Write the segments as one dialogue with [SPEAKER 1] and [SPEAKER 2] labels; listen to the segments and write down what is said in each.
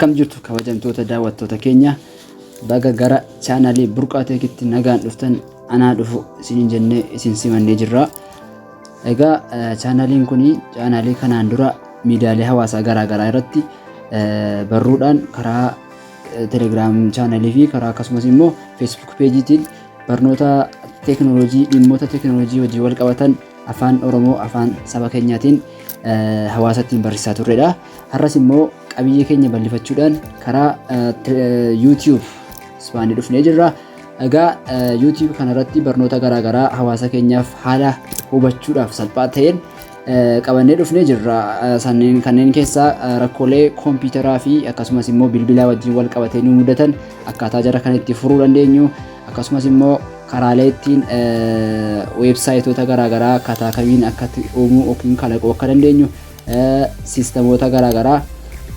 [SPEAKER 1] Akkam jirtu, kabajamtoota daawwattoota keenya? Baga gara chaanalii Burqaa Teekitti nagaan dhuftan. Anaa dhufu isiniin jennee isin simannee jirra. Egaa chaanaliin kun chaanalii kanaan dura miidiyaalee hawaasaa garaa garaa irratti barruudhaan, karaa Telegram chaanalii fi karaa akkasumas immoo Facebook peejiitiin barnoota teekinooloojii, dhimmoota teekinooloojii wajjin wal qabatan afaan Oromoo, afaan saba keenyaatiin hawaasa ittiin barsiisaa turredha. Har'as immoo qabiyyee keenya bal'ifachuudhaan karaa YouTube ispaanii dhufnee jirra. Egaa YouTube kanarratti barnoota garaagaraa hawaasa keenyaaf haala hubachuudhaaf salphaa ta'een qabannee dhufnee jirra. Kanneen keessaa rakkoolee kompiitaraa fi akkasumas immoo bilbilaa wajjin wal qabatee nu mudatan akkaataa jara kan itti furuu dandeenyu, akkasumas immoo karaalee ittiin weebsaayitoota garaagaraa akkaataa kamiin akka uumuu yookiin kalaquu akka dandeenyu, siistamoota garaagaraa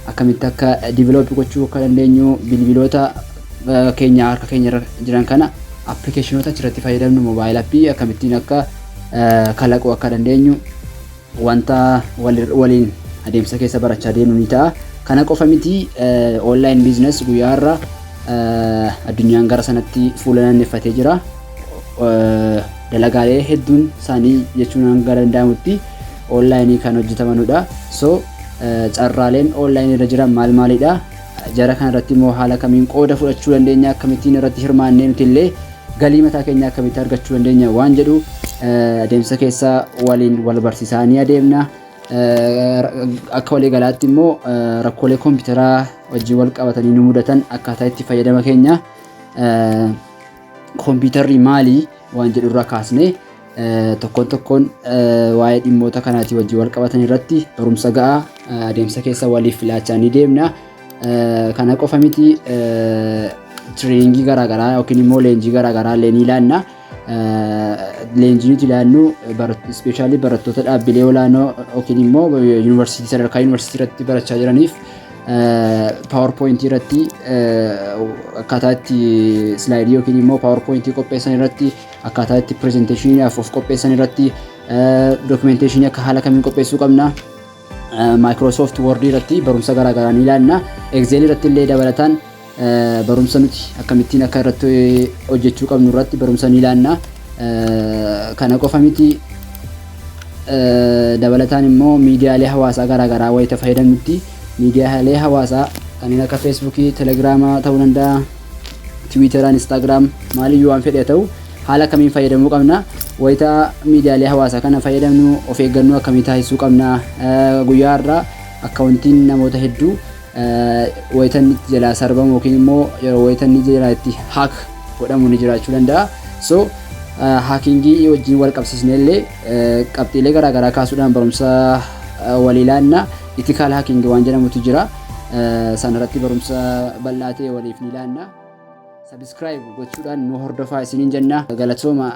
[SPEAKER 1] akkamitti akka develop gochuu akka dandeenyu, bilbiloota keenya harka keenya irra jiran kana appilikeeshinoota achirratti fayyadamnu, mobile app akkamittiin akka kalaquu akka dandeenyu wanta waliin adeemsa keessa barachaa deemnu ni ta'a. Kana qofa miti, online business guyyaa har'a addunyaan gara sanatti fuula naanneeffatee jira. Dalagaalee hedduun isaanii jechuun hanga danda'amutti onlaayinii kan hojjetamanudha. So carraaleen onlaayinii irra jiran maal maalidha? Jara kana irratti immoo haala kamiin qooda fudhachuu dandeenya? Akkamittiin irratti hirmaannee nuti illee galii mataa keenyaa akkamitti argachuu dandeenya waan jedhu adeemsa keessa waliin wal barsiisaa ni adeemna. Akka waliigalaatti immoo rakkoolee kompiitaraa wajjin wal qabatanii nu mudatan, akkaataa itti fayyadama keenya, kompiitarri maali waan jedhu irraa kaasnee tokkoon tokkoon waa'ee dhimmoota kanaatii wajjin wal qabatan irratti barumsa ga'aa adeemsa keessa waliif laachaa ni deemna. Kana qofa miti, trainingii garaagaraa yookiin immoo leenjii garaagaraa illee ni ilaanna. Leenjii nuti ilaannu especially barattoota dhaabbilee olaanoo yookiin immoo yuunivarsiitii, sadarkaa yuunivarsiitii irratti barachaa jiraniif PowerPointii irratti, akkaataa itti slideii yookiin immoo PowerPointii qopheessan irratti, akkaataa itti presentationiidhaaf of qopheessan irratti, documentationii akka haala kamiin qopheessuu qabna. Microsoft Word irratti barumsa garaagaraa ni ilaanna. Excel irratti illee dabalataan barumsa nuti akkamittiin akka irratti hojjechuu qabnu irratti barumsa ni ilaanna. Kana qofa miti, dabalataan immoo miidiyaalee hawaasaa garaagaraa wayita fayyadamnutti, miidiyaalee hawaasaa kanneen akka Feesbuukii, Telegiraamaa ta'uu danda'a, Tiwiiteraa, Instagram, maaliyyuu waan fedhe ta'u haala kamiin fayyadamuu qabna? Wayita miidiyaalee hawaasaa kana fayyadamnu of eeggannoo akkamii taasisuu qabna? Guyyaa har'aa akkaawuntiin namoota hedduu wayita inni jalaa sarbamu yookiin immoo yeroo wayita inni jalaa itti hack godhamu ni jiraachuu danda'a. So hackingii wajjin wal qabsiisnee illee qabxiilee garaagaraa kaasuudhaan barumsa walii ilaanna. Ethical hacking waan jedhamutu jira. Sanarratti barumsa bal'aa ta'e waliif ni ilaanna. Subscribe gochuudhaan nu hordofaa isiniin jenna. Galatooma.